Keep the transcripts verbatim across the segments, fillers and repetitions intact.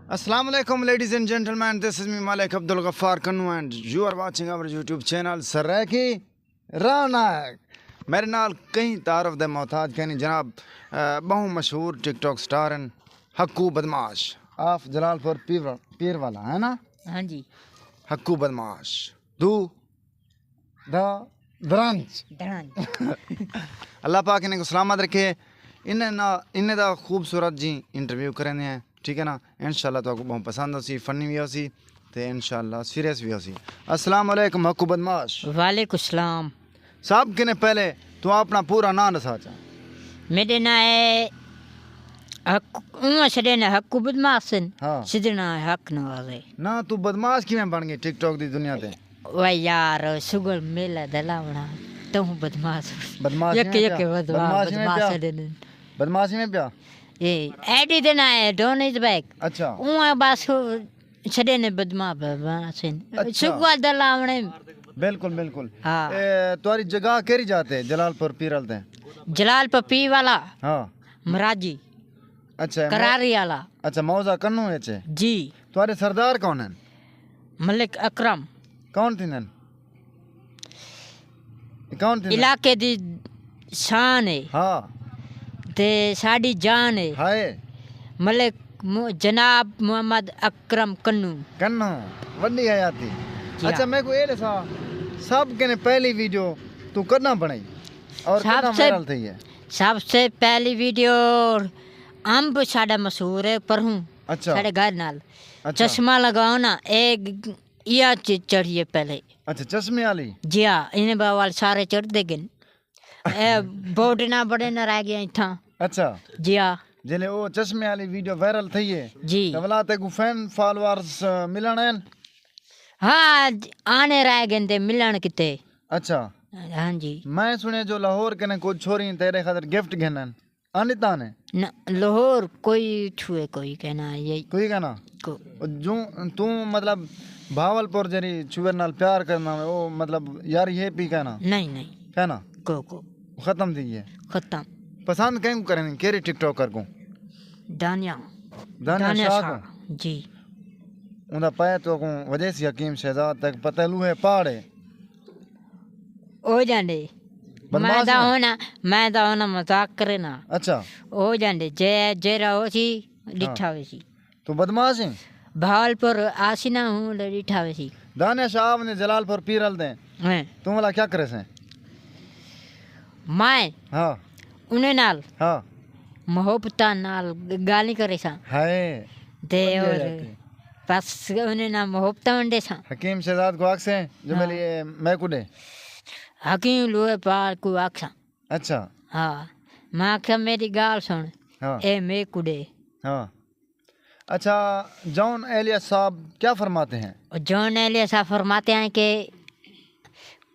السلام علیکم ladies and gentlemen, this is me Malik Abdul Ghaffar Kannu and you are watching our YouTube channel Saraiki Raunak. میرے نال کہیں تعارف دے محتاج کینی جناب، آ، بہوں مشہور ٹک ٹاک سٹار ہیں حقو بدمعاش آف جلال پور پیر، پیر والا ہے نا؟ ہاں جی۔ حقو بدمعاش دو دا درنج۔ درنج۔ اللہ پاک انہیں کو سلامت رکھے۔ انہیں نا، انہیں دا خوبصورت جی انٹرویو کریں ہیں، ٹھیک ہے نا؟ انشاءاللہ تو کو بہت پسند ہو سی، فنی بھی ہو سی، تے انشاءاللہ سیریس بھی ہو سی۔ السلام علیکم حقو بدمعاش۔ وعلیکم السلام۔ سب کنے پہلے تو اپنا پورا نام دسا چا۔ میرے نام ہے حق، اوں سڈے نے حقو بدمعاش سن۔ ہاں۔ سدھے نام ہے حق نواز ہے۔ نا تو بدمعاش کیویں بن گئی ٹک ٹاک دی دنیا تے؟ واہ یار، شگر میلہ دلاونا، تہوں بدمعاش۔ بدمعاش یکے میں یکے پیا؟ بدمعاش، بدمعاش میں بدمعاش پیا؟ سڈے نے۔ بدمعاش میں پیا؟ اے، ایڈی دے نہ ہے، ڈون از بیک۔ اچھا۔ اوں بس سڈے نے بدمعاش، بدمعاش ہیں۔ اچھا۔ شگر دلاونے۔ بالکل، بالکل۔ ہاں۔ اے، تہاڈی جگہ کیڑی جاتے؟ جلال پور پیرل تے؟ جلال پور پی والا۔ ہاں۔ مراجی۔ اچھا، مو-، کراری والا۔ اچھا، موضع کنوں اچ ہے؟ جی۔ تہاڈے سردار کون ہیں؟ ملک اکرم۔ کون تھیندن؟ کون تھیندن؟ علاقے دی شان ہے۔ ہاں۔ تے ساڈی جان ہے۔ ہائے۔ ملک م-، جناب محمد اکرم کنو۔ کنو، وڈی حیاتی۔ جی اچھا، ہاں۔ میکوں اے ݙسا، سب کنے پہلی ویڈیو تو کݙاں بݨائی اور سب کݙاں سے، وائرل تھئی ہے؟ سب سے پہلی ویڈیو امب ساڈا مشہور ہے، پرہوں اچھا۔ ساڈے گھر نال۔ اچھا۔ چشمہ لگاؤ نا، اے گ-، ایا چ-، چڑھی ہے پہلے۔ اچھا، چشمے والی؟ جی ہاں، انہیں بوال سارے چڑھدے گن۔ اے بورڈ نہ بڑے نہ رہ گئے اتھاں۔ اچھا۔ جی ہاں۔ جلے او چشمے والی ویڈیو وائرل تھئی ہے، جی۔ تے ولا تے کو فین فالوورز ملن ہیں؟ ہاں، آنے رہ گئے تے ملن کتے۔ اچھا۔ ہاں جی۔ میں سنے جو لاہور کنے کچھ چھوری تیرے خاطر گفٹ گھنن۔ آنی تانے؟ نہ، لاہور کوئی چھوئے کوئی کہنا یہ۔ کوئی کہنا؟ کو۔ جو تو مطلب بھاولپور جری چھوئے نال پیار کرنا ہے، او مطلب یار یہ پی کہنا؟ نہیں، نہیں۔ کہنا؟ کو، کو۔ ختم تھی گئے۔ ختم۔ پسند کہیں کو کریں، کیرے ٹک ٹاکر کو؟ دانیہ۔ دانیہ دانیہ شاہ شاہ۔ کو؟ جی۔ اوندا پایا تو کو وجہ سی حکیم شہزاد تک پتہ لوہے پاڑے۔ او جانڈے۔ بدمعاش میں دا ہے؟ ہونا، میں دا ہونا مذاق کرے نا۔ اچھا۔ او جانڈے، جے، جیرا ہو سی، ہاں۔ ڈٹھا ہوئی سی۔ تو بدمعاش ہیں؟ بھاولپور آسی نہ ہوں، ڈٹھا ہوئی سی۔ دانیہ شاہ نے جلال پور پیرل دیں۔ ہیں۔ تو والا کیا کرے سے؟ میں ہاں۔ انہیں نال ہاں۔ محبتاں نال ڳالھیں کرے ساں۔ ہائے۔ تے اور بس انہیں نال محبتاں ونڈے ساں۔ حکیم شہزاد کو آکھسیں جو ہاں۔ میلی اے میں کو ݙے۔ حکیم لوہے پال کو آکھساں۔ اچھا۔ ہاں۔ میں آکھیا میری ڳالھ سُݨ۔ ہاں۔ اے میں کو ݙے۔ ہاں۔ اچھا، جان ایلیس صاحب کیا فرماتے ہیں؟ جان ایلیس صاحب فرماتے ہیں کہ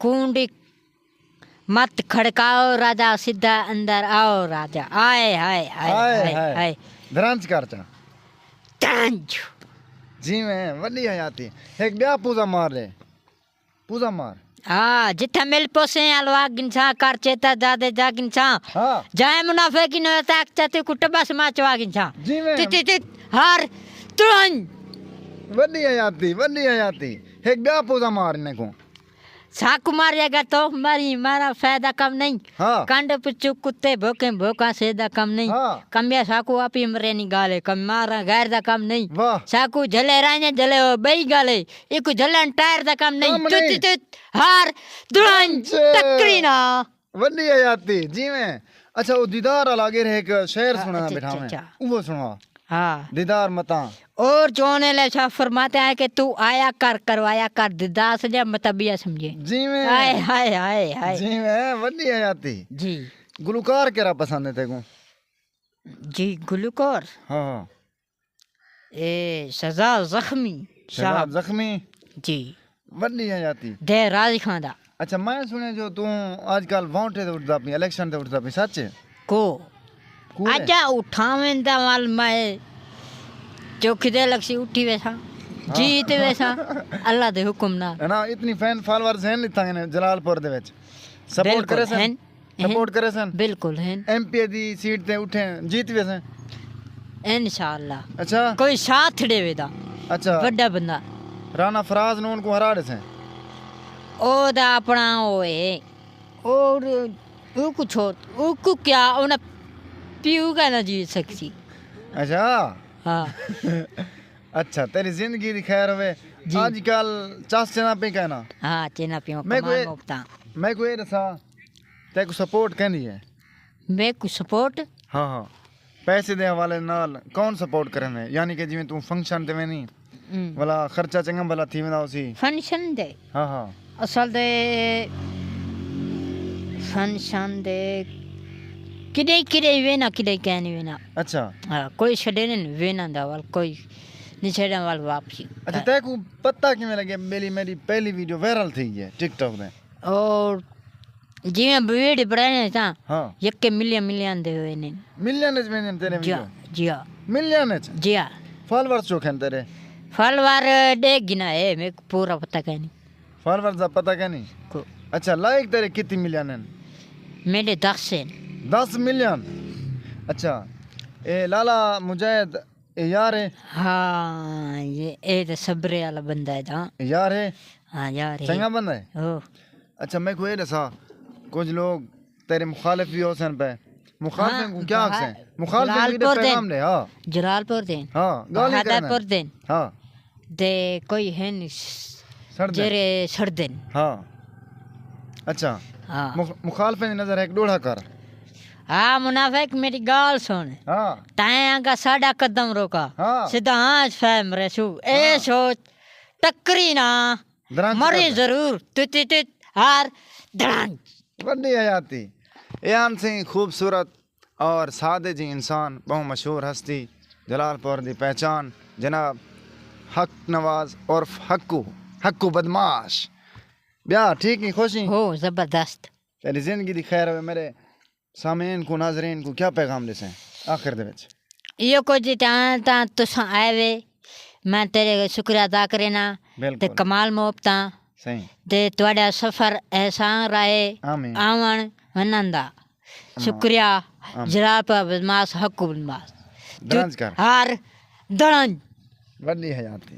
کنڈی مت کھڑکاؤ راجا، سیدھا اندر آؤ راجا۔ آئے ہائے ہائے ہائے ہائے ہائے۔ ہائے۔ درنج کر چا۔ درنج۔ جی میں وڈی حیاتی۔ ایک بیا پوزا مار لے۔ پوزا مار۔ ہاں، جتھے مل پوسیں الوا گنساں، کر چیتا جادے جا گنساں۔ ہاں۔ جائے منافع کی نو تاک چاتے کٹ بس ما چوا گنساں۔ جی میں۔ تی تی تی ہار ترن۔ وڈی حیاتی، وڈی حیاتی۔ ایک بیا پوزا مار انہیں کو۔ ساکو ماریا گا تو ماری، مارا فائدہ کم نہیں۔ ہاں۔ کنڈ پچو کتے بھوکیں بھوکاں سے دا کم نہیں۔ ہاں۔ کمیا ساکو آپی مرے نی گالے، کم مارا غیر دا کم نہیں۔ واہ۔ ساکو جھلے رائنے جھلے ہو بئی گالے، ایکو جھلن ٹائر دا کم نہیں۔ کم چت نہیں۔ چت ہار دڑن اچھا۔ ٹکری نا۔ وڈی حیاتی، جی میں۔ اچھا، او دیدار والا اگر ایک شعر ہاں، سنانا اچھا، بیٹھا اچھا، میں۔ اچھا۔ وہ سنوا۔ ہاں۔ دیدار متاں۔ اور جونے لے شاہ فرماتے ہیں کہ تو آیا کر، کروایا کر، دیدار سجا متبیا سمجھے۔ جی میں۔ ہائے، ہائے، ہائے، ہائے۔ جی میں، وڈی حیاتی۔ جی۔ گلوکار کیڑا پسند ہے تیکوں؟ جی، گلوکار؟ ہاں، ہاں۔ اے شہزاد زخمی شہزاد صاحب۔ زخمی؟ جی۔ وڈی حیاتی۔ دے راضی خان دا۔ اچھا، میں سنیا جو توں اج کل وانٹے تے اٹھدا پئی، الیکشن تے اٹھدا پئی، سچ ہے؟ کو؟ کوڑ ہے؟ اجا اٹھاویں دا وال میں جو کدے لگسی اٹھی ویساں، ہاں۔ جیت ویساں، اللہ دے حکم نال۔ ہے نا، اتنی فین فالوورز ہیں اتھاں نے جلال پور دے وچ۔ سپورٹ بالکل کرے سن؟ ہیں۔ سپورٹ کرے سن؟ بالکل ہیں۔ ایم پی اے دی سیٹ تے اٹھے جیت ویسن۔ انشاءاللہ۔ اچھا۔ کوئی ساتھ ڈیوے دا۔ اچھا۔ وڈا بندہ۔ رانا فراز نو ان کو ہرا ڈسیں۔ او دا اپنا او ہے۔ اور او کو چھوڑ، او کو کیا، انہاں پیو کا نہ جی سکسی۔ اچھا۔ ہاں۔ اچھا، تیری زندگی دی خیر ہوے۔ جی۔ اج کل چس چنا پی کہنا۔ ہاں، چنا پیو میں کوئی کمال مفتا۔ میں کوئی دسا، تے کو سپورٹ کہنی ہے؟ میں کو سپورٹ؟ ہاں ہاں۔ پیسے دے حوالے نال کون سپورٹ کرنے؟ یعنی کہ جویں توں فنکشن تے وینی، ہم۔ ولا خرچہ چنگا بھلا تھی ویندا ہوسی۔ فنکشن دے؟ ہاں ہاں۔ اصل دے فنکشن دے کڈے کڈے وینا، کڈے کہنی وینا۔ اچھا۔ ہاں، کوئی چھڈے نہیں وینا دا وال، کوئی نہیں چھڈن وال واپسی۔ اچھا، تے کو پتہ کیویں لگے؟ میری میری پہلی ویڈیو وائرل تھی ہے ٹک ٹاک دے۔ اور جویں ویڈیو بنائے تا ہاں۔ یکے ملین ملین دے ہوئے نے۔ ملین وچ ویندے تیرے جی ہاں، ویڈیو؟ جی ہاں، ملین وچ؟ جی ہاں۔ فالوورز چوکھن تیرے؟ فالوور ڈے گنا ہے، میں کو پورا پتہ کہنی۔ فالوورز دا پتہ کہنی؟ کو اچھا، لائک تیرے کتی ملین ہیں؟ میرے دس ہیں۔ دس ملین؟ اچھا۔ اے لالا مجاہد، اے یار ہے؟ ہاں، یہ اے تے صبرے والا بندہ ہے جاں۔ اے یار ہے؟ ہاں یار ہے۔ چنگا بندہ ہے؟ او۔ اچھا، میں کو اے دسا، کچھ لوگ تیرے مخالف بھی ہو سن پہ۔ مخالفیں ہاں، کو کیا ہاں، آکھسیں؟ مخالفیں جلال کو ایڈے پور دے۔ پیغام دے، ہاں۔ جلال پور دے۔ ہاں، گالی بہادر کرنا۔ پور دے۔ ہاں۔ دے کوئی ہے نہیں۔ سڑ دے۔ جرے سڑ دین۔ ہاں۔ اچھا۔ ہاں۔ مخ-، مخالفیں دی نظر ایک ڈوڑھا کر۔ ہاں، منافق میری گال سن۔ ہاں۔ تائیں آگا ساڈا قدم روکا۔ ہاں۔ سدھا ہاں فہم رسو۔ اے ہاں۔ سوچ ٹکری نہ۔ درنگ مری کر۔ ضرور۔ تت تت ہار دڑانگ۔ وڈی حیاتی۔ ایان سیں خوبصورت اور سادے جی انسان، بہوں مشہور ہستی، جلال پور دی پہچان، جناب حق نواز عرف حقو، حقو بدمعاش۔ بیا ٹھیک ہی، خوش ہی؟ ہو زبردست۔ تیری زندگی دی خیر ہوے۔ میرے سامعین کو، ناظرین کو کیا پیغام دے سیں آخر دے وچ؟ یہ کچھ تاں تاں تساں آئے وے، میں تیرے شکریہ ادا کرنا۔ بالکل۔ تے کمال محبتاں۔ صحیح۔ تے تہاڈا سفر احسان رہے۔ آمین۔ آون ونن دا۔ شکریہ۔ آمین۔ جلال پور بدمعاش حقو بدمعاش۔ درنج کر۔ ہار دڑنج۔ وڈی حیاتی۔